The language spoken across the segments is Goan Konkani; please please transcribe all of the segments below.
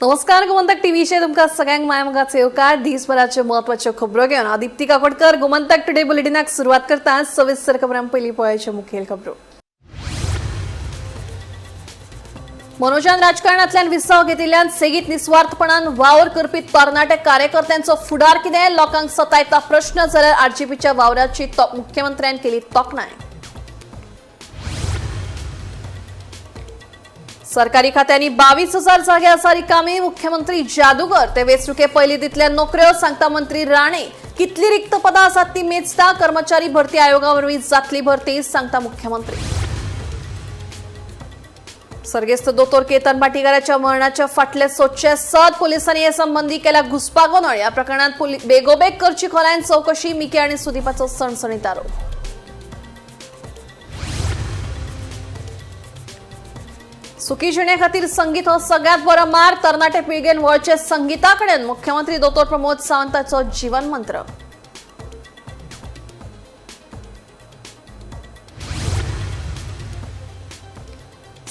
नमस्कार, गोमंतक टीव्हीचेर तुमकां सगळ्यांक मायामोगाचो येवकार. दिसभराच्यो म्हत्वाच्यो खबरो घेवन हांव दीप्ती काकोडकर गोमंतक टुडे बुलेटिनाक सुरवात करता. सविस्तर खबरां, पयलीं पळयाच्यो मुखेल खबरो. मनोजान राजकारणांतल्यान विसव घेतिल्ल्यान सेगीत निस्वार्थपणान वावर करपी तरणाटे कार्यकर्त्यांचो फुडार कितें, लोकांक सतायता प्रश्न, जाल्यार आरजीपीच्या वावराची मुख्यमंत्र्यान केली तोखणाय. सरकारी खात्यांनी 22,000 जागे आसा रिकामी, मुख्यमंत्री जादूगर, ते वेंचणुके पयलीं दितले नोकऱ्यो, सांगता मंत्री राणे. कितली रिक्त पदां आसात ती मेजता, कर्मचारी भरती आयोगा वरवीं जातली भरती, सांगता मुख्यमंत्री. सर्गेस्त दोतोर केतन भाटीकाराच्या मरणाच्या फाटले सोदचे सत, पोलिसांनी हे संबंधी केल्या घुस्पागोंदळ. या प्रकरणात बेगोबेग करची खोलायेन चौकशी, मिके आणि सुदीपाचो सणसणीत आरोप. सुखी जिणे खातीर संगीत हो सगळ्यात बरो मार्ग, तरणाटे पिळगेन वळचे संगीता कडेन, मुख्यमंत्री दोतोर प्रमोद सावंताचो जीवन मंत्र.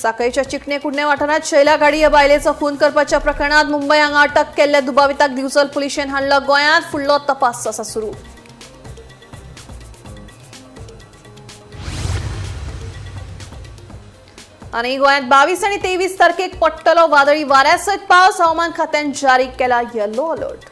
साखळीच्या चिकणे कुडणे वाठारांत शैला गाडी ह्या बायलेचो खून करपाच्या प्रकरणात मुंबय हांगा अटक केल्ल्या दुबाविताक दिवचल पुलिशेन हाडलो गोंयांत, फुडलो तपास आसा सुरू. आनी गोंयांत 22 आनी 23 तारखेक पडटलो वादळी वाऱ्या सयत पावस, हवामान खात्यान जारी केला येलो अलर्ट.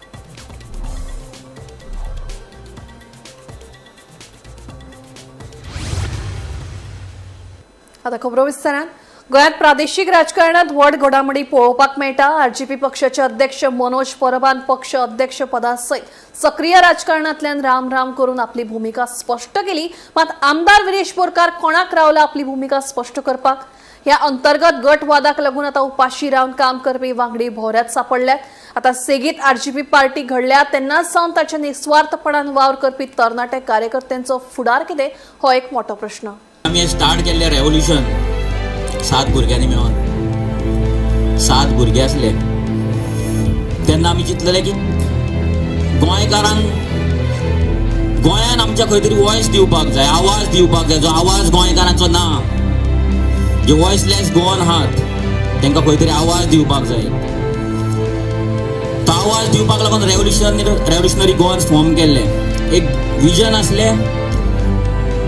आता खबरो विस्तारान. गोंयांत प्रादेशीक राजकारणात व्हड घडामोडी पळोवपाक मेळटा. आरजीपी पक्षाचे अध्यक्ष मनोज परबान पक्ष अध्यक्ष पदा सयत सक्रीय राजकारणांतल्यान राम राम करून आपली भुमिका स्पश्ट केली. मात आमदार विरेश बोरकार कोणाक रावला आपली भुमिका स्पश्ट करपाक? ह्या अंतर्गत गटवादाक लागून आता उपाशी रावन काम करपी वांगडी भोवऱ्यात सापडल्यात. आता सेगीत आरजीपी पार्टी घडल्या तेन्नाच सावन ताच्या निस्वार्थपणान वावर करपी तरणाटे कार्यकर्त्यांचो फुडार कितें हो एक मोठो प्रश्न. आमी स्टार्ट केल्ले रेवोल्युशन 7 भुरग्यांनी मेळोन, 7 भुरगे आसले तेन्ना आमी चिंतलेले की गोंयकारांक गोंयान आमच्या खंय तरी वॉयस दिवपाक जाय, आवाज दिवपाक जाय, जो आवाज गोंयकारांचो ना, जे वॉयसलेस गोवन आहात तांकां खंय तरी आवाज दिवपाक जाय. तो आवाज दिवपाक लागून रेवोल्युशनरी गोवन्स फॉर्म केल्ले. एक विजन आसलें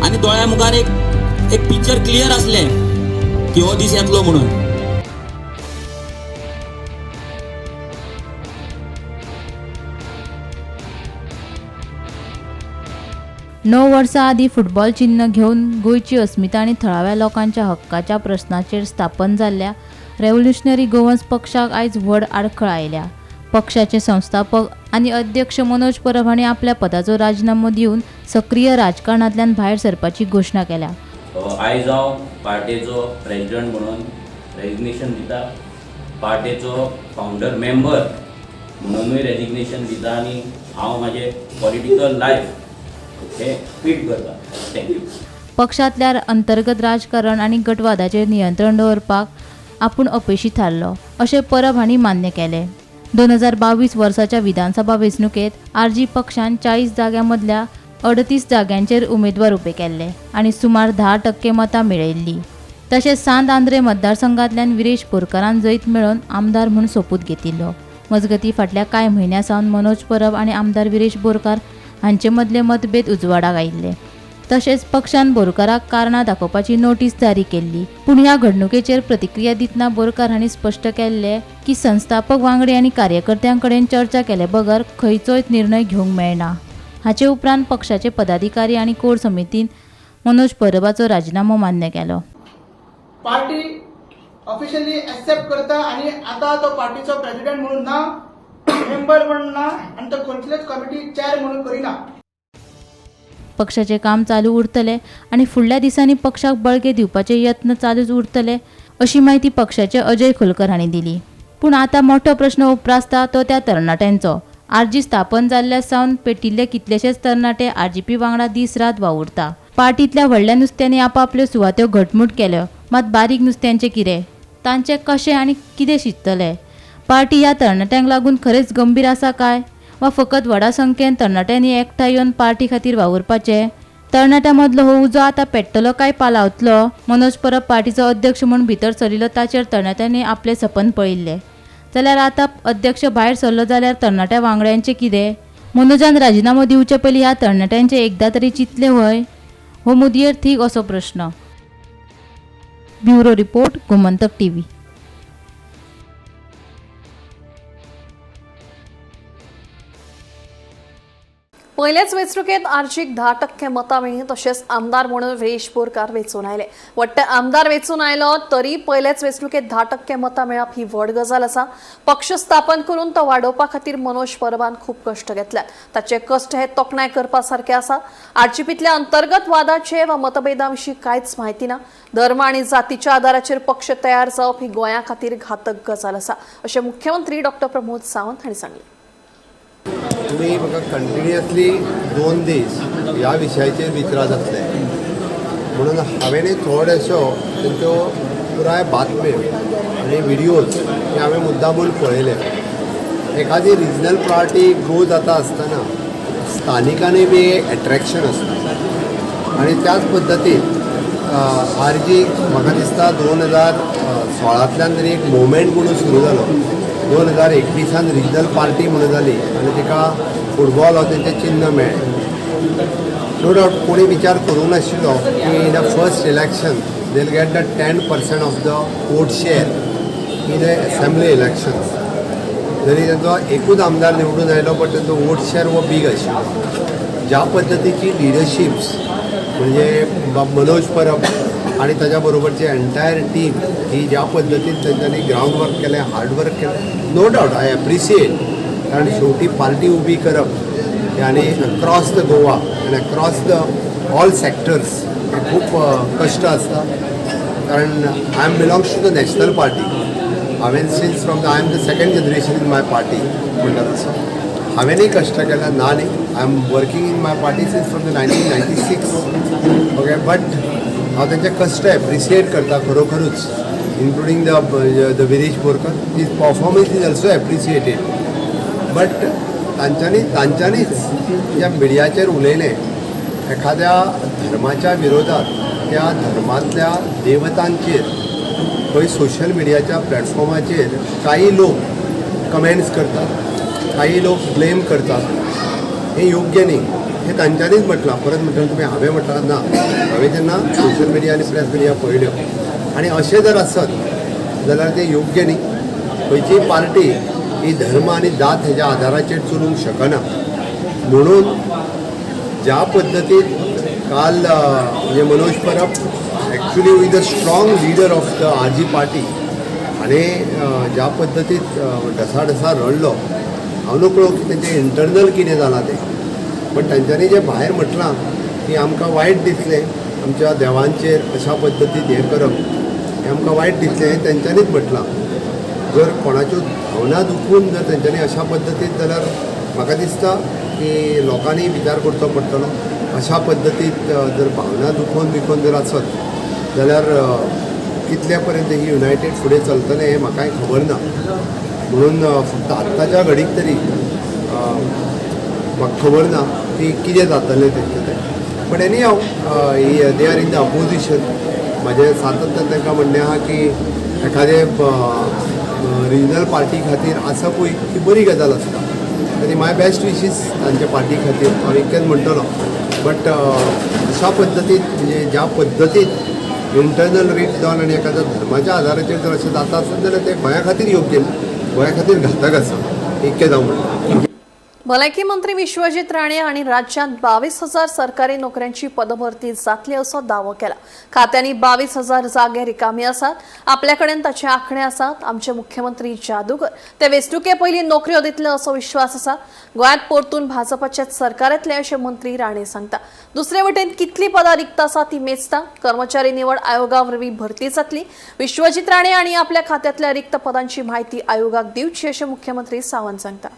आनी दोळ्या मुखार एक एक पिक्चर क्लियर आसलें की हो दीस येतलो म्हणून. 9 वर्सां आदीं फुटबॉल चिन्न घेवन गोंयची अस्मिता आनी थळाव्या लोकांच्या हक्काच्या प्रस्नाचेर स्थापन जाल्ल्या रेव्होल्युशनरी गोवन्स पक्षाक आयज व्हड आडखळ आयल्या. पक्षाचे संस्थापक आनी अध्यक्ष मनोज परब हांणी आपल्या पदाचो राजिनामो दिवन सक्रीय राजकारणांतल्यान भायर सरपाची घोशणा केल्या. आयज हांव पार्टेचो प्रेजिडंट म्हणून रेजिग्नेशन दिता, पार्टेचो फावंडर मेंबर म्हणूनय रेजिग्नेशन दिता आनी हांव म्हाजें पॉलिटिकल लायफ हे क्विट करता. Thank you. पक्षांतल्या अंतर्गत राजकारण आनी गटवादाचेर नियंत्रण दवरपाक आपूण अपेशी थारलो अशें परब हांणी मान्य केलें. 2022 वर्साच्या विधानसभा वेंचणुकेंत आरजी पक्षान 40 जाग्यां मदल्या 38 जाग्यांचेर उमेदवार उबे केल्ले आनी सुमार 10% मतां मेळयल्लीं. तशेंच सांत आंद्रे मतदारसंघांतल्यान विरेश बोरकारान जैत मेळोवन आमदार म्हूण सोपूत घेतिल्लो. मजगतीं फाटल्या कांय म्हयन्यां सावन मनोज परब आनी आमदार विरेश बोरकार हांचे मदले मतभेद उजवाडाक आयिल्ले. तशेंच पक्षान बोरकाराक कारणां दाखोवपाची नोटीस जारी केल्ली. पूण ह्या घडणुकेचेर प्रतिक्रिया दितना बोरकार हांणी स्पश्ट केल्लें की संस्थापक वांगडी आनी कार्यकर्त्यां कडेन चर्चा केले बगर खंयचोय निर्णय घेवंक मेळना. हाचे उपरांत पक्षाचे पदाधिकारी आनी कोर समितीन मनोज परबाचो राजिनामो मान्य केलो. पार्टी ऑफिशियली एक्सेप्ट करता आनी आतां तो पार्टीचो प्रेसिडेंट म्हणून ना, मेंबर म्हणून ना आनी तो खंयचेच कमिटी चेअर म्हणून करिना. पक्षाचें काम चालू उरतलें आनी फुडल्या दिसांनी पक्षाक बळगें दिवपाचे यत्न चालूच उरतले अशी म्हायती पक्षाचे अजय खोलकर हांणी दिली. पूण आतां मोठो प्रश्न उप्रासता तो त्या तरणाट्यांचो. आरजी स्थापन जाल्ल्या सावन पेटिल्ले कितलेशेच तरणाटे आरजीपी वांगडा दीस रात वावुरता. पार्टींतल्या व्हडल्या नुस्त्यांनी आपापल्यो सुवात्यो घटमूट केल्यो, मात बारीक नुस्त्यांचें कितें, तांचें कशें आनी कितें शिकतले? पार्टी ह्या तरणाट्यांक लागून खरेंच गंभीर आसा काय वा फकत व्हडा संख्येन तरणाट्यांनी एकठांय येवन पार्टी खातीर वावुरपाचें? तरणाट्यां मदलो हो उजो आतां पेट्टलो काय पालावतलो? मनोज परब पार्टीचो अध्यक्ष म्हूण भितर सरिल्लो ताचेर तरणाट्यांनी आपलें सपन पळयिल्लें. जाल्यार आतां अध्यक्ष भायर सरलो जाल्यार तरणाट्या वांगड्यांचें कितें? मनोजान राजिनामो दिवचे पयलीं ह्या तरणाट्यांचें एकदां तरी चिंतलें व्हय? हो मुदयेर थीक असो प्रश्न. Bureau report, Gomantak TV. पयलेच वेंचणुकेंत आरजीक 10% मतां मेळ्ळीं. तशेंच आमदार म्हणून विरेश बोरकार वेंचून आयले. वट्ट आमदार वेंचून आयलो तरी पयलेच वेंचणुकेंत 10% मतां मेळप ही व्हड गजाल आसा. पक्ष स्थापन करून तो वाडोवपा खातीर मनोज परबान खूब कश्ट घेतल्यात. ताचे कश्ट हे तोखणाय करपा सारके आसा. आरजीपींतल्या अंतर्गत वादाचे वा मतभेदा विशीं कांयच म्हायती ना. धर्म आनी जातीच्या आदाराचेर पक्ष तयार जावप ही गोंया खातीर घातक गजाल आसा, अशें मुख्यमंत्री डॉ प्रमोद सावंत हांणी सांगलें. तुमी म्हाका कंटिन्युअसली 2 दीस ह्या विशयाचेर विचारत आसले म्हणून हांवें थोड्योशो तेंच्यो पुराय बातम्यो आनी विडियोज हे हांवें मुद्दामून पळयले. एखादी रिजनल पार्टी ग्रो जाता आसतना स्थानिकांनी बी एट्रॅक्शन आसता आनी त्याच पद्दतीन आरजी म्हाका दिसता 2016 तरी एक मुवमेंट म्हणून सुरू जालो. 2021 रिजनल पार्टी म्हणून जाली आनी तिका फुटबॉल हो तेंचें चिन्न मेळ्ळें. नो डावट कोणी विचार करूंक नाशिल्लो की in a first election they will get the 10% of the vote share in a assembly elections. जरी तेंचो एकूच आमदार निवडून आयलो बट तेंचो वोट शेअर हो बीग आशिल्लो. ज्या पद्दतीची लिडरशीप्स म्हणजे मनोज परब आनी ताच्या बरोबरची एंटायर टीम ही ज्या पद्दतीन तेंच्यांनी ग्रावंड वर्क केलें, हार्ड वर्क केलें, नो डावट I appreciate. कारण शेवटी पार्टी उबी करप आनी अक्रॉस the Goa आनी अक्रॉस the all sectors हे खूब कश्ट आसता. कारण I am belongs to the national party. हांवें since from the I am the second generation in my party म्हणटा तसो हांवेंय कश्ट केला ना न्ही. I am working in my party since from the 1996, okay. But हांव तेंचे कश्ट एप्रिशिएट करता खरोखरूच, including the Viresh Borkar, his performance is also appreciated. But तांच्यांनीच ज्या मिडियाचेर उलयलें एखाद्या धर्माच्या विरोधात, त्या धर्मांतल्या देवतांचेर खंय सोशल मिडियाच्या प्लॅटफॉर्माचेर काही लोक कमेंट्स करतात, काही लोक ब्लेम करतात, हें योग्य न्ही. हें तांच्यांनीच म्हटलां. परत म्हटलें तुमी हांवें म्हटलां ना. हांवें जेन्ना सोशल मिडिया आनी प्रेस मिडिया पळयल्यो आनी अशें जर आसत जाल्यार तें योग्य न्ही. खंयचीय पार्टी ही धर्म आनी जात हेज्या आदाराचेर चलूंक शकना. म्हणून ज्या पद्दतीन काल म्हणजे Manoj Parab actually with a strong leader of the RG party आनी ज्या पद्दतीत ढसाढसा रडलो, हांव नकळो की तेंचें इंटरनल कितें जालां तें, बट तांच्यांनी जें भायर म्हटलां की आमकां वायट दिसलें आमच्या देवांचेर अशा पद्दतीन हें करप, हें आमकां वायट दिसलें, हें तेंच्यांनीच म्हटलां. जर कोणाच्यो भावना दुखून जर तेंच्यांनी अशा पद्दतीन जाल्यार म्हाका दिसता की लोकांनी विचार करचो पडटलो. अशा पद्दतीत जर भावना दुखोवन बिखोवन जर आसत जाल्यार कितल्या पर्यंत ही युनायटेड फुडें चलतलें हें म्हाकाय खबर ना. म्हणून फक्त आत्ताच्या घडीक तरी म्हाका खबर ना की कितें जातलें तेंचें तें. But anyhow they are in the opposition. म्हाजें सातत्यान तांकां म्हणणें आहा की एखादे रिजनल पार्टी खातीर आसपूय ही बरी गजाल आसता आनी माय बेस्ट विशीस तांच्या पार्टी खातीर हांव इतकेंच म्हणटलो. बट अशा पद्दतीन म्हणजे ज्या पद्दतीन इंटरनल रिट जावन आनी एखाद्या धर्माच्या आदाराचेर जर अशें जाता आसत जाल्यार तें गोंया खातीर योग्य न्ही, गोंया खातीर घातक आसा, इतकेंच हांव म्हणटा. भलायकी मंत्री विश्वजीत राणे हांणी राज्यांत 22,000 सरकारी नोकऱ्यांची पदभरती जातली असो दावो केला. खात्यांनी 22,000 जागे रिकामी आसात. आपल्या कडेन ताचे आंकडे आसात. आमचे मुख्यमंत्री जादूगर, ते वेंचणुके पयलीं नोकऱ्यो दितले असो विश्वास आसा. गोंयांत परतून भाजपाचेच सरकार येतलें अशें मंत्री राणे सांगता. दुसरे वटेन कितली पदां रिक्त आसा ती मेजता. कर्मचारी निवड आयोगा वरवीं भरती जातली. विश्वजीत राणे हांणी आपल्या खात्यांतल्या रिक्त पदांची म्हायती आयोगाक दिवची अशें मुख्यमंत्री सावंत सांगता.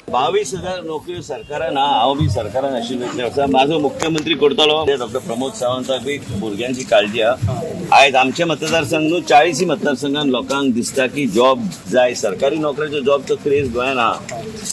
22,000 नोकऱ्यो सरकारान हा, हांव बी सरकारान आशिल्लो इतले वर्सां म्हाजो मुख्यमंत्री करतलो. डॉक्टर प्रमोद सावंताक बी भुरग्यांची काळजी आहा. आयज आमचे मतदारसंघ न्हू, 40 मतदारसंघान लोकांक दिसता की जॉब जाय. सरकारी नोकऱ्याचो जॉबचो क्रेज गोंयान आहा.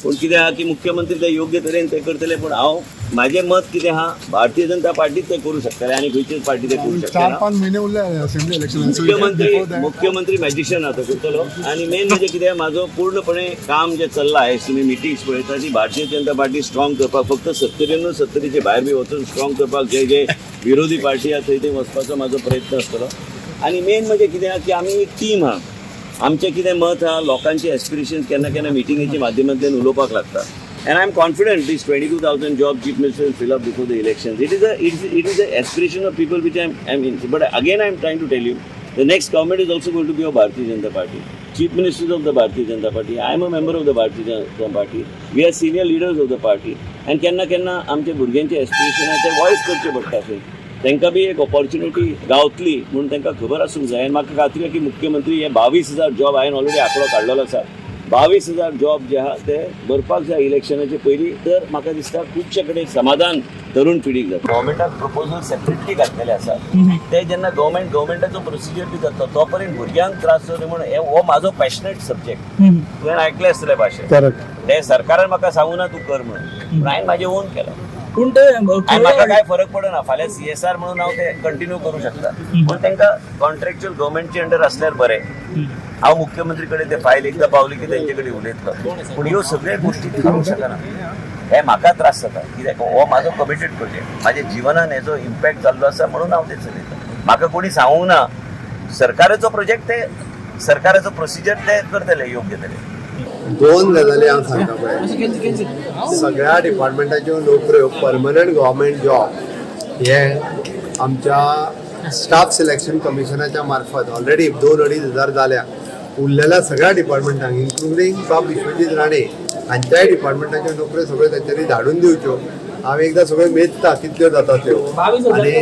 पूण कितें आहा की मुख्यमंत्री ते योग्य तरेन ते करतले. पूण हांव म्हाजें मत कितें आहा, भारतीय जनता पार्टीच तें करूं शकतले आनी खंयचीच पार्टी तें करूं शकना. 4-5 महिने उरले असेंब्ली इलेक्शन. मुख्यमंत्री मुख्यमंत्री मॅजिशियन आतां करतलो. आनी मेन म्हणजे कितें, म्हाजो पूर्णपणे काम जें चल्लां आयज तुमी मिटिंग्स पळयता ती भारतीय जनता पार्टी स्ट्रॉंग करपाक, फक्त सत्तरी न्हू सत्तरीचे भायर बी वचून स्ट्रॉंग करपाक जे जे विरोधी पार्टी आहा थंय थंय वचपाचो म्हाजो प्रयत्न आसतलो. आनी मेन म्हणजे कितें आहा की आमी एक टीम आहा, आमचें कितें मत आहा, लोकांचे एस्पिरेशन्स केन्ना केन्ना मिटिंगेच्या माध्यमांतल्यान उलोवपाक लागता. And I am confident these 22,000 job chief minister will fill up before the elections. It is a aspiration of people which I am in. But again I am trying to tell you, the next government is also going to be of Bharatiya Janata Party. Chief Ministers of the Bharatiya Janata Party. I am a member of the Bharatiya Janata Party. We are senior leaders of the party. And केन्ना केन्ना आमच्या भुरग्यांचे एस्पिरेशन आहा ते वॉयस करचे पडटा थंय. तांकां बी एक ऑपॉर्च्युनिटी गावतली म्हणून तांकां खबर आसूंक जाय. आनी म्हाका खात्री आहा की मुख्यमंत्री हे 22,000 जॉब हांवें ऑलरेडी आंकडो काडलेलो आसा, 22,000 जॉब जे आहा ते भरपाक जाय इलेक्शनाचे पयलीं. तर म्हाका दिसता खुबशे कडेन समाधान तरुण पिढीक जाता. गव्हर्मेंटाक प्रपोजल सेपरेटली घातलेले आसा, ते जेन्ना गव्हर्मेंटाचो प्रोसिजर बी जाता तो पर्यंत भुरग्यांक त्रास जावं न्हय म्हणून हो म्हाजो पॅशनेट सब्जेक्ट. तुवें आयकलें आसतलें भाशें. करेक्ट. ते सरकारान म्हाका सांगू ना तूं कर म्हणून, पूण हांवें म्हाजें ओन केलां. पूण ते आनी म्हाका काय फरक पडना, फाल्यां सीएसआर म्हणून हांव ते कंटिन्यू करूं शकता, पूण तांकां कॉन्ट्रॅक्च्युअल गव्हर्मेंटचे अंडर आसल्यार बरें. हांव मुख्यमंत्री कडेन ते फायल एकदां पावली की तेंचे कडेन उलयतलो, पूण ह्यो सगळ्यो गोश्टी थारोवंक शकना हे म्हाका त्रास जाता. कित्याक हो म्हाजो कमिटेड प्रोजेक्ट, म्हाज्या जिवनान हेजो इम्पॅक्ट जाल्लो आसा म्हणून हांव ते चलयतां. म्हाका कोणी सांगूंक ना, सरकाराचो प्रोजेक्ट ते सरकाराचो प्रोसिजर ते करतले योग्य तरेन. दोन गजाली हांव सांगता पळय, सगळ्या डिपार्टमेंटाच्यो नोकऱ्यो परमनंट गव्हर्मेंट जॉब हे आमच्या स्टाफ सिलेक्शन कमिशनाच्या मार्फत ऑलरेडी 2-2.5 हजार जाल्या. उरलेल्या सगळ्या डिपार्टमेंटांक इन्क्लुडींग बाब विश्वजीत राणे हांच्याय डिपार्टमेंटाच्यो नोकऱ्यो सगळ्यो तेंच्यांनी धाडून दिवच्यो. हांव एकदां सगळ्यो मेजता कितल्यो जाता त्यो, आनी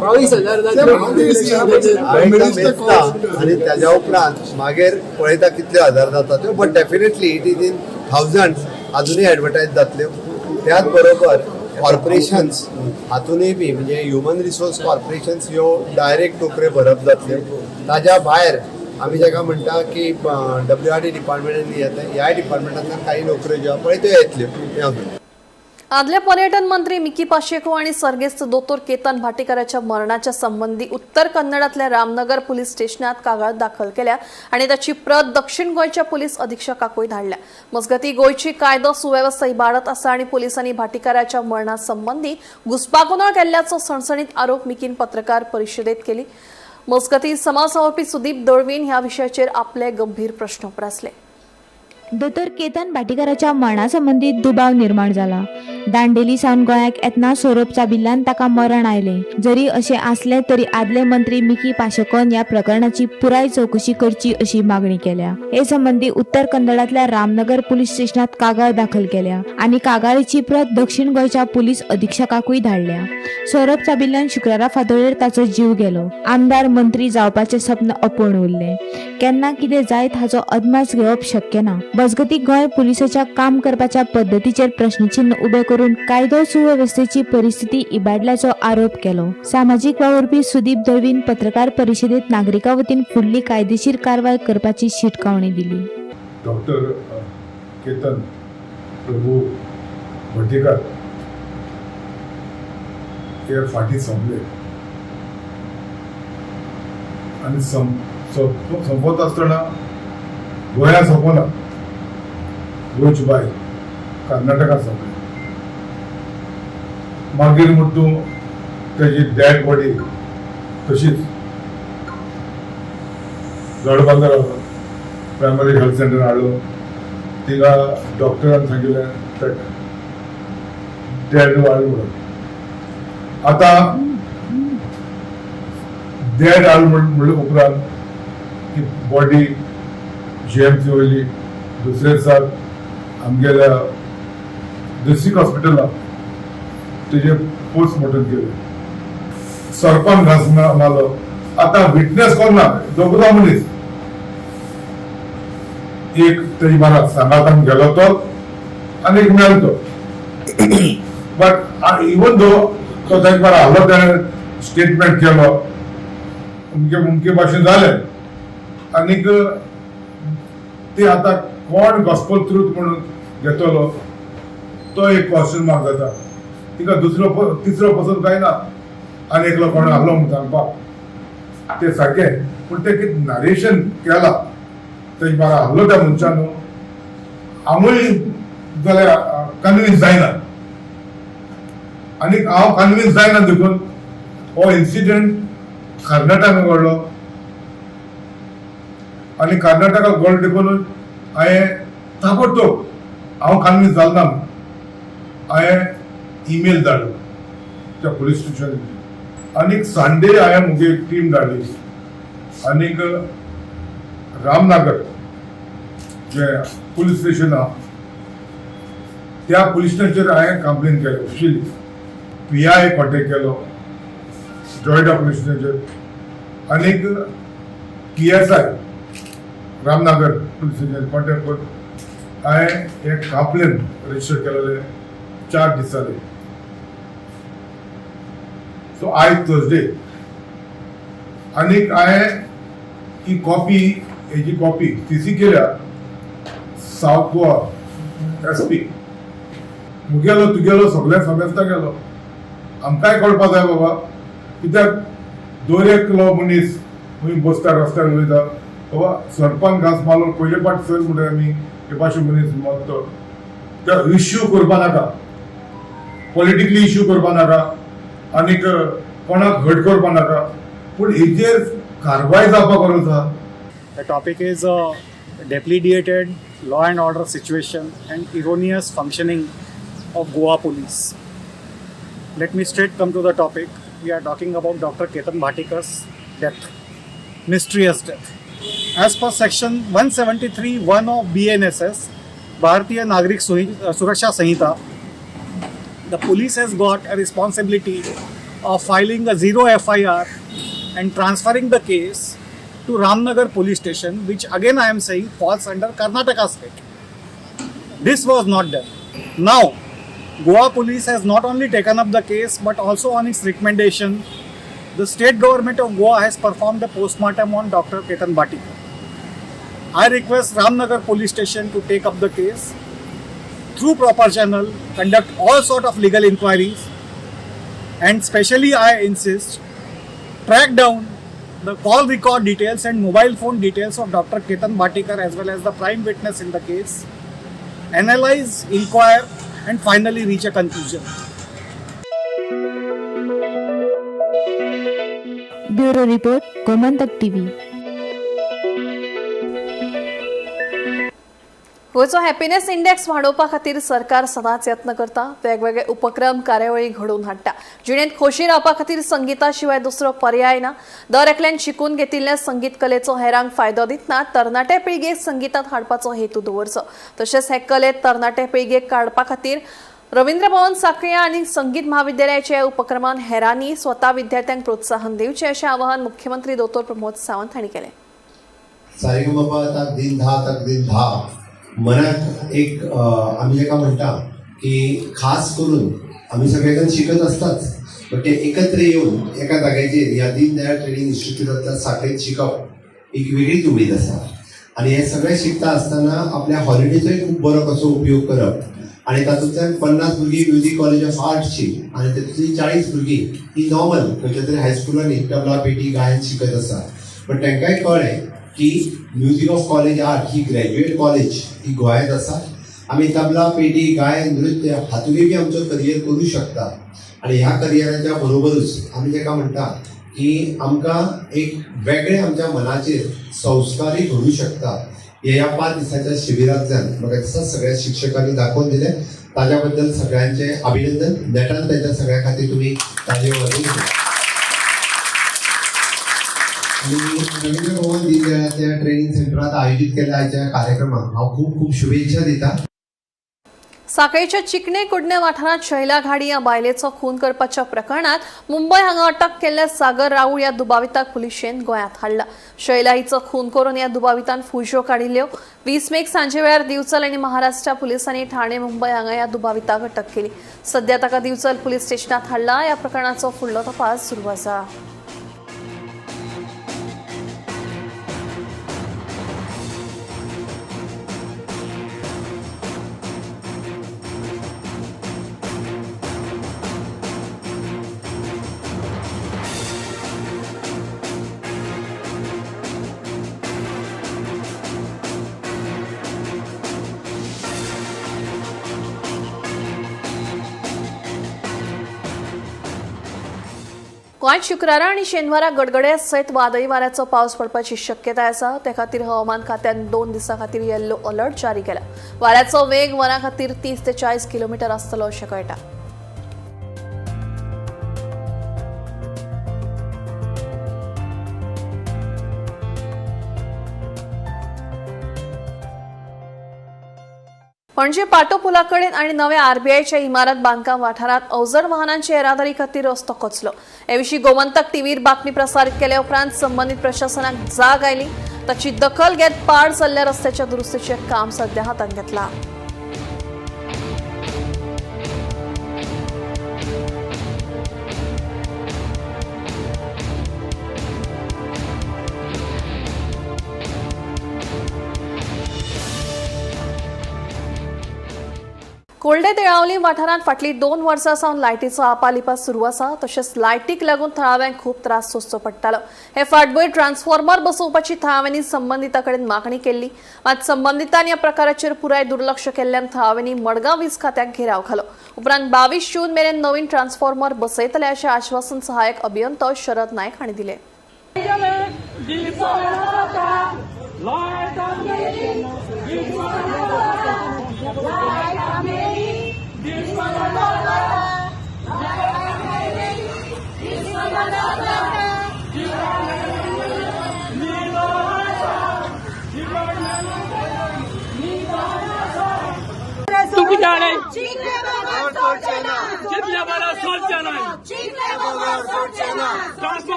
22,000. हांव एकदां मेजता आनी त्याच्या उपरांत मागीर पळयता कितल्यो हजार जाता त्यो. But definitely it is in thousand अजुनूय advertise जातल्यो. त्याच बरोबर कॉर्पोरेशन्स हातूनय बी म्हणजे ह्युमन रिसोर्स कॉर्पोरेशन्स ह्यो डायरेक्ट नोकऱ्यो भरप जातल्यो. ताज्या भायर आमी जाका म्हणटा की डब्ल्यू आर डी डिपार्टमेंटांनी येता, ह्याय डिपार्टमेंटांतल्यान काही नोकऱ्यो ज्यो आहा पळय त्यो येतल्यो, हें हांव सांगता. आदले पर्यटन मंत्री मिकी पाशेको आणि सर्गेस्त दोतोर केतन भाटीकराच्या मरणाच्या संबंधी उत्तर कन्नडातल्या रामनगर पोलीस स्टेशनात कागाळ दाखल केल्या आणि त्याची प्रत दक्षिण गोंयच्या पोलीस अधीक्षकाकूय धाडल्या. मजगती गोंयची कायदो सुवेवस्था इबाडत आसा आणि पोलिसांनी भाटीकाराच्या मरणा संबंधी घुस्पागोंदळ केल्ल्याचो सणसणीत आरोप मिकीन पत्रकार परिशदेत केली. मजगती समाज वावुरपी सुदीप दळवीन ह्या विशयाचेर आपले गंभीर प्रश्न उप्रासले. दोतोर केतन भाटीकाराच्या मरणा संबंदीत दुबाव निर्माण जाला. दांडेली सावन गोंयाक येतना सोरोप चाबिल्ल्यान ताका मरण आयलें. जरी अशें आसलें तरी आदले मंत्री मिकी पाशेकोन ह्या प्रकरणाची पुराय चवकशी करची अशी मागणी केल्या. हे संबंदी उत्तर कन्नडांतल्या रामनगर पुलीस स्टेशनात कागाळ दाखल केल्या आनी कागाळीची प्रत दक्षिण गोंयच्या पुलीस अधीक्षकाकूय धाडल्या. सोरोप चाबिल्ल्यान शुक्रारा फांतोडेर ताचो जीव गेलो. आमदार मंत्री जावपाचें सप्न अपूर्ण उरलें. केन्ना कितें जायत हाचो अदमास घेवप शक्य ना. मजगती गोंय पुलिसाच्या काम करपाच्या पद्दतीचेर प्रश्नचिन्ह उबें करून कायदो सुवेवस्थेची परिस्थिती इबाडल्याचो आरोप केलो. सामाजीक वावुरपी सुदीप दळवीन पत्रकार परिशदेत नागरिकां वतीन फुडली कायदेशीर कारवाय करपाची शिटकावणी दिली. डॉक्टर केतन प्रभू भटीकर हे फाटीं सोंपले आनी सोंपत आसतना गोंयांत सोंपना, गोंयचे भायर कर्नाटकात सोंपले. मागीर म्हण तूं तेजी डेड बॉडी तशीच गडबंदर प्रायमरी हेल्थ सेंटर हाडलो. तिका डॉक्टरान सांगिल्लें डेड हाड म्हणून. आतां डेड हाड म्हणले उपरांत ती बॉडी जीएमसी वयली दुसरे दिसा आमगेल्या डिस्ट्रिक्ट हॉस्पिटलाक तेजें पोस्टमॉर्टम केलें. सरपान घास मारलो. आतां विटनेस कोण ना, दोगूच मनीस, एक तेजी बारा सांगातान गेलो तो आनी एक मेलो तो. बट इवन दो तो ताजे बारा हालो, तेणें स्टेटमेंट केलो अमके अमके भाशेन जालें. आनीक ते आतां कोण गॉस्पल ट्रूथ म्हणून घेतलो. तो एक क्वेश्चन मार्क जाता. तिका दुसरो तिसरो पसून काय ना आनी एकलो कोण आहलो म्हूण सांगपाक ते सारकें, पूण ते कितें नरेशन केलां तेजे बारा आहलो त्या मनशान न्हू हांवूय जाल्यार कन्विन्स जायना आनी हांव कन्विन्स जायना देखून हो इन्सिडंट कर्नाटकाक घडलो आनी कर्नाटकाक घडलो देखून हांवें ताबडतोब हांव कन्विन्स जालो ना, हांवें ईमेल धाडलो त्या पुलीस स्टेशन आनीक संडे हांवें म्हजी एक टीम धाडली आनीक रामनगर जे पुलीस स्टेशन आहा त्या पुलीस स्टेशनाचेर हांवें कंप्लेन केली ऑफिशियली. पी I contact केलो जोयडा पुलीस स्टेशनाचेर आनीक PSI Ramnagar police station contact करून हांवें एक कंप्लेन रजिस्टर केलेलें 4 दीस जाले. सो आयज थर्सडे आनीक हांवें ही कॉपी हेजी कॉपी सी सी केल्या सावथ गोवा एस पी मुगेलो तुगेलो सगळ्या समेस्ता गेलो. आमकांय कळपा जाय बाबा, कित्याक दर एकलो मनीस खंय बसता रस्त्यार उलयता बाबा सरपान घांस मारलो पयले फावट सर म्हणटा आमी हे भाशेन मनीस मरतो. त्या इश्यू करपा नाका, पॉलिटिकली इश्यू करपा नाका आनीक कोणाक हर्ट करपा नाका, पूण हेजेर कारवाय जावपाक गरज आहा. The topic is depleted law and order situation and erroneous functioning of Goa police. Let me straight come to the topic. We are talking about Dr. Ketan Bhatikar's death, mysterious death. As per section 173(1) of BNSS, Bharatiya Nagrik Suraksha Sanhita, the police has got a responsibility of filing a 0 FIR and transferring the case to Ramnagar police station, which again I am saying falls under Karnataka state. This was not done. Now, Goa police has not only taken up the case but also on its recommendation, the state government of Goa has performed a postmortem on Dr. Ketan Bhatikar. I request Ramnagar police station to take up the case through proper channel, conduct all sort of legal inquiries, and specially I insist, track down the call record details and mobile phone details of Dr. Ketan Bhatikar as well as the prime witness in the case, analyze, inquire, and finally reach a conclusion. Bureau report, Gomantak TV. गोंयचो हॅपिनेस इंडेक्स वाडोवपा खातीर सरकार सदांच यत्न करता, वेगवेगळे उपक्रम कार्यावळी घडोवन हाडटा. जिणेंत खोशी रावपा खातीर संगीता शिवाय दुसरो पर्याय ना. दर एकल्यान शिकून घेतिल्ल्या संगीत कलेचो हेरांक फायदो दितना तरणाटे पिळगेक संगीतांत हाडपाचो हेतू दवरचो. तशेंच हे कलेत तरणाटे पिळगेक काडपा खातीर रवींद्र भवन साखळ्या आनी संगीत म्हाविद्यालयाच्या उपक्रमान हेरांनी स्वता विद्यार्थ्यांक प्रोत्साहन दिवचें अशें आवाहन मुख्यमंत्री दोतोर प्रमोद सावंत हांणी केलें. सारेगमपा तक दिन धा तक दिन धा मनाक एक आमी जेका म्हणटा की खास करून आमी सगळे जाण शिकत आसताच, बट ते एकत्र येवन एका जाग्याचेर ह्या दीनदयाळ ट्रेनिंग इन्स्टिट्यूटांतल्या साखळेंत शिकप एक वेगळीच उमेद आसा. आनी हें सगळें शिकता आसतना आपल्या हॉलिडेचोय खूब बरो कसो उपयोग करप आनी तातूंतल्यान 50 भुरगीं म्युजीक कॉलेज ऑफ आर्ट्सची आनी तातूंतलीं 40 भुरगीं ही नॉर्मल खंयच्या तरी हायस्कुलांनी तबला पेटी गायन शिकत आसा. पण तांकांय कळ्ळें की music of college art he graduate college ही गोंयांत आसा, आमी तबला पेटी गायन नृत्य हातूंतय बी आमचो करियर करूं शकता. आनी ह्या करियराच्या बरोबरूच आमी ताका म्हणटा की आमकां एक वेगळें आमच्या मनाचेर संस्कारय घडूं शकता. हे ह्या 5 दिसांच्या शिबिरांतल्यान म्हाका दिसता सगळ्या शिक्षकांनी दाखोवन दिलें, ताज्या बद्दल सगळ्यांचें अभिनंदन. नेटान तांच्या सगळ्या खातीर तुमी ताळयो वाजोवच्यो. आनी रवींद्र भवन दीनदयाळाच्या ट्रेनिंग सेंटरात आयोजीत केल्ल्या आयच्या कार्यक्रमाक हांव खूब खूब शुभेच्छा दिता. साखळीच्या चिकणे कुडणे वाठारांत शैला घाडी ह्या बायलेचो खून करपाच्या प्रकरणात मुंबय हांगा अटक केल्ल्या सागर राऊळ ह्या दुबाविताक पुलिशेन गोंयांत हाडला. शैला हिचो खून करून ह्या दुबावितान फुजयो काडिल्ल्यो. 20 मेक सांजे वेळार दिवचल आनी महाराष्ट्र पुलिसांनी ठाणे मुंबय हांगा ह्या दुबाविताक अटक केली. सध्या ताका दिवचल पुलीस स्टेशनात हाडला. ह्या प्रकरणाचो फुडलो तपास सुरू आसा. गोंयांत शुक्रारा आनी शेनवारा गडगड्या सयत वादळी वाऱ्याचो पावस पडपाची शक्यताय आसा. ते खातीर हवामान खात्यान 2 दिसां खातीर येल्लो अलर्ट जारी केला. वाऱ्याचो वेग वरां खातीर 30 ते 40 किलोमिटर आसतलो अशें कळटा. पणजे पाटो पुला कडेन आनी नव्या आरबीआयच्या इमारत बांदकाम वाठारांत अवजड वाहनांची येरादारी खातीर रस्तो कोसलो. हे विशीं गोमंतक टीव्हीर बातमी प्रसारीत केल्या उपरांत संबंदीत प्रशासनाक जाग आयली. ताची दखल घेत पाड जाल्ल्या रस्त्याच्या दुरुस्तीचें काम सध्या हातांत घेतलां. कोल्डे तेळावली वाठारांत फाटलीं 2 वर्सां सावन लायटीचो आपालिपा सुरू आसा. तशेंच लायटीक लागून थळाव्यांक खूब त्रास सोंसचो पडटालो. हे फाटभूंयेर ट्रान्सफॉर्मर बसोवपाची थळाव्यांनी संबंदितां कडेन मागणी केल्ली. मात संबंदितांनी ह्या प्रकाराचेर पुराय दुर्लक्ष केल्ल्यान थळाव्यांनी मडगांव वीज खात्याक घेराव घालो. उपरांत 22 जून मेरेन नवीन ट्रान्सफॉर्मर बसयतले अशें आश्वासन सहाय्यक अभियंतो शरद नायक हांणी दिलें.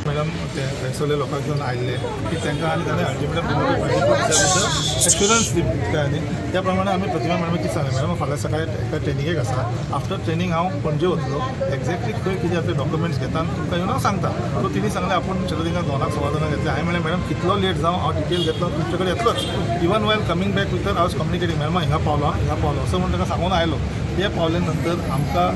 मॅडम ते थंयसरले लोकांक घेवन आयिल्ले की तांकां आनी ताणें अल्टिमेटम एश्युरन्स दिता न्ही, त्या प्रमाणे आमी प्रतिमा मॅडम कितें सांगलें, मॅडम फाल्यां सकाळी एका ट्रेनिंगेक आसा, आफ्टर ट्रेनींग हांव पणजे वतलो, एक्झॅक्टली खंय कितें आपले डॉक्युमेंट्स घेता आनी तुमकां येवन हांव सांगता. सो तिणी सांगलें आपूण चलो तिंगा 2 1/4 घेतले. हांवें म्हणलें मॅडम कितलो लेट जावं हांव डिटेल घेतलो तुमचे कडेन येतलोच. इवन वायल कमींग बॅक भितर I was communicating, madam हिंगा पावलो हिंगा पावलो असो म्हूण ताका सांगून आयलो. ते पावले नंतर आमकां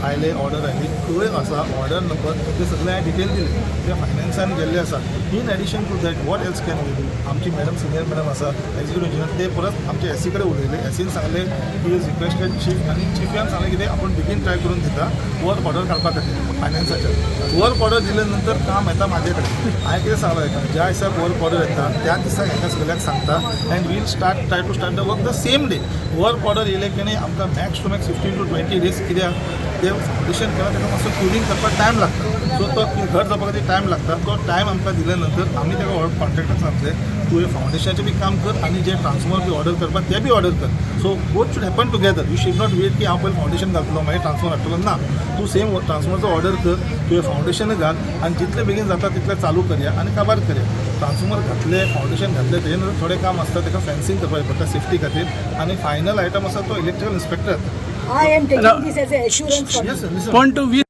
आयले ऑर्डर आयली खंय आसा ऑर्डर नंबर ते सगळे हांवें डिटेल दिले. ते फायनान्सान गेल्ले आसा. In addition to that what else can we do, आमची मॅडम सिनियर मॅडम आसा एक्झिक्युटीव इंजिनियर, ते परत आमचे एसी कडेन उलयले. एसीन सांगलें he is requested chief आनी चिफान सांगलें कितें आपूण बेगीन ट्राय करून दिता वर्क ऑर्डर काडपा खातीर फायनान्साचेर. वर्क ऑर्डर दिले नंतर काम येता म्हाजे कडेन. हांवें कितें सांगलां ताका, ज्या दिसाक वर्क ऑर्डर येता त्या दिसाक हेका सगळ्याक सांगता and we'll start try to start the work the same day. Work order येयले की न्ही आमकां max to max 15 to 20 days, कित्याक ते फावंडेशन केलां ताका मातसो क्युरींग करपाक टायम लागता. सो तो घर जावपा खातीर टायम लागता. तो टायम आमकां दिले नंतर आमी ताका कॉन्ट्रेक्टर सांगतले तुवें फावंडेशनाचें बी काम कर आनी जे ट्रान्सफॉर्मर बी ऑर्डर करपाक ते बी ऑर्डर कर. So both should happen together. You should not wait की हांव पयलीं फावंडेशन घातलो मागीर ट्रान्सफॉर्मर हाडटलो. ना, तूं सेम ट्रान्सफॉर्मरचो ऑर्डर कर, तुवें फावंडेशन घाल आनी जितले बेगीन जाता तितलें चालू करया आनी काबार करया. ट्रान्सफॉर्मर घातले फावंडेशन घातले तेजे नंतर थोडें काम आसता ताका फेन्सिंग करपाचें पडटा सेफ्टी खातीर आनी फायनल आयटम आसा तो इलेक्ट्रिकल इन्स्पेक्टर येता. I am taking this as an assurance from you. Yes.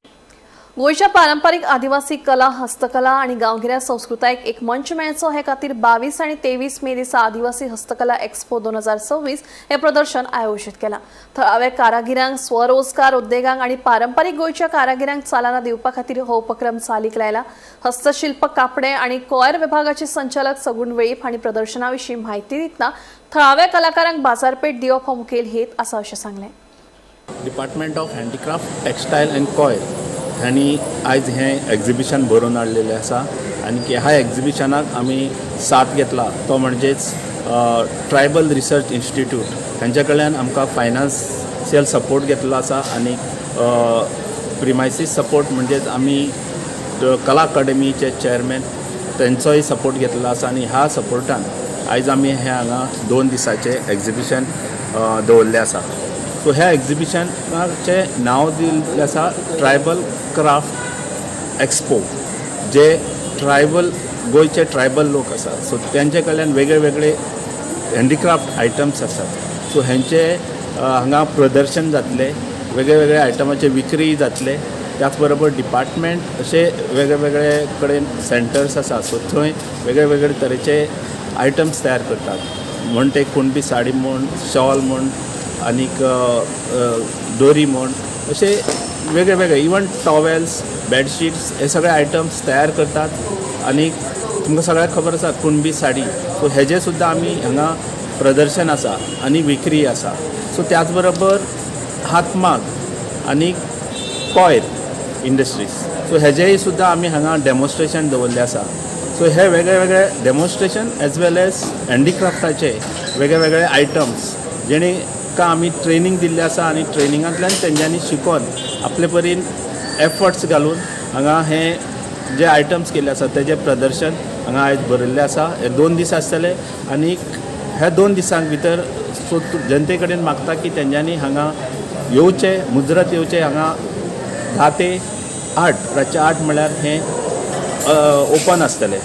गोंयच्या पारंपारीक आदिवासी कला, हस्तकला आनी गांवगिऱ्या संस्कृतायेक एक मंच मेळचो हे खातीर 22 आनी 23 मे दिसा आदिवासी हस्तकला एक्सपो 2026 हे प्रदर्शन आयोजीत केलां. थळाव्या कारागिरांक, स्वरोजगार उद्देगांक आनी पारंपारीक गोंयच्या कारागिरांक चालना दिवपा खातीर हो उपक्रम चालीक लायला. हस्तशिल्प, कापडे आनी कॉयर विभागाचे संचालक सगुण वेळीप हांणी प्रदर्शना विशीं म्हायती दितना थळाव्या कलाकारांक बाजारपेठ दिवप हो मुखेल हेत आसा अशें सांगलें. Department of handicraft, textile and coir हांणी आयज हें एग्जिबिशन भरोवन हाडलेलें आसा आनी ह्या एग्जिबिशनाक आमी साथ घेतला तो म्हणजेच ट्रायबल रिसर्च इन्स्टिट्यूट तांच्या कडल्यान आमकां फायनान्शियल सपोर्ट घेतलो आसा आनी प्रिमायसीस सपोर्ट म्हणजेच आमी कला अकादमीचे चेअरमॅन तेंचोय सपोर्ट घेतलेलो आसा आनी ह्या सपोर्टान आयज आमी हे हांगा 2 दिसाचे एग्जिबिशन दवरलें आसा. सो ह्या एग्जिबिशनाचें नांव दिल्लें आसा ट्रायबल क्राफ्ट एक्सपो. जे ट्रायबल, गोंयचे ट्रायबल लोक आसा, सो तेंचे कडल्यान वेगळे वेगळे हँडीक्राफ्ट आयटम्स आसात. सो हेंचे हांगा प्रदर्शन जातलें, वेगळे वेगळे आयटमाचे विक्री जातले. त्याच बरोबर डिपार्टमेंट अशे वेगळे वेगळे कडेन सेंटर्स आसा, सो थंय वेगळे वेगळे तरेचे आयटम्स तयार करतात, म्हण ते कुणबी साडी म्हण, शॉल म्हण, आनीक दोरी म्हण, अशे वेगळे वेगळे, इवन टॉवेल्स, बेडशीट्स, हे सगळे आयटम्स तयार करतात. आनी तुमकां सगळ्यांक खबर आसा कुणबी साडी, सो हेजें सुद्दां आमी हांगा प्रदर्शन आसा आनी विक्री आसा. सो त्याच बरोबर हातमाग आनी कॉयर इंडस्ट्रीज, सो हेजेय सुद्दां आमी हांगा डेमॉन्स्ट्रेशन दवरलें आसा. सो हे वेगळे वेगळे डेमॉन्स्ट्रेशन एज वेल एज हँडीक्राफ्टाचे वेगळे वेगळे आयटम्स, जेणे का आमी ट्रेनींग दिल्लें आसा आनी ट्रेनिंगांतल्यान तेंच्यांनी शिकोन आपले परीन एफर्ट्स घालून हांगा हे जे आयटम्स केल्ले आसा तेजें प्रदर्शन हांगा आयज भरिल्लें आसा. हे 2 दीस आसतले आनी ह्या 2 दिसांक भितर, सो जनते कडेन मागता की तेंच्यांनी हांगा येवचें, मुजरत येवचें. हांगा 10 ते 8, रातचें 8 म्हळ्यार हें ओपन आसतलें.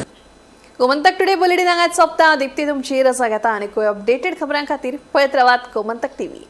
गोमंतक टुडे बुलेटिन हांगाच सोंपता. दीप्ती तुमची रजा घेता आनी अपडेटेड खबरां खातीर पळयत रावात गोमंतक टीव्ही.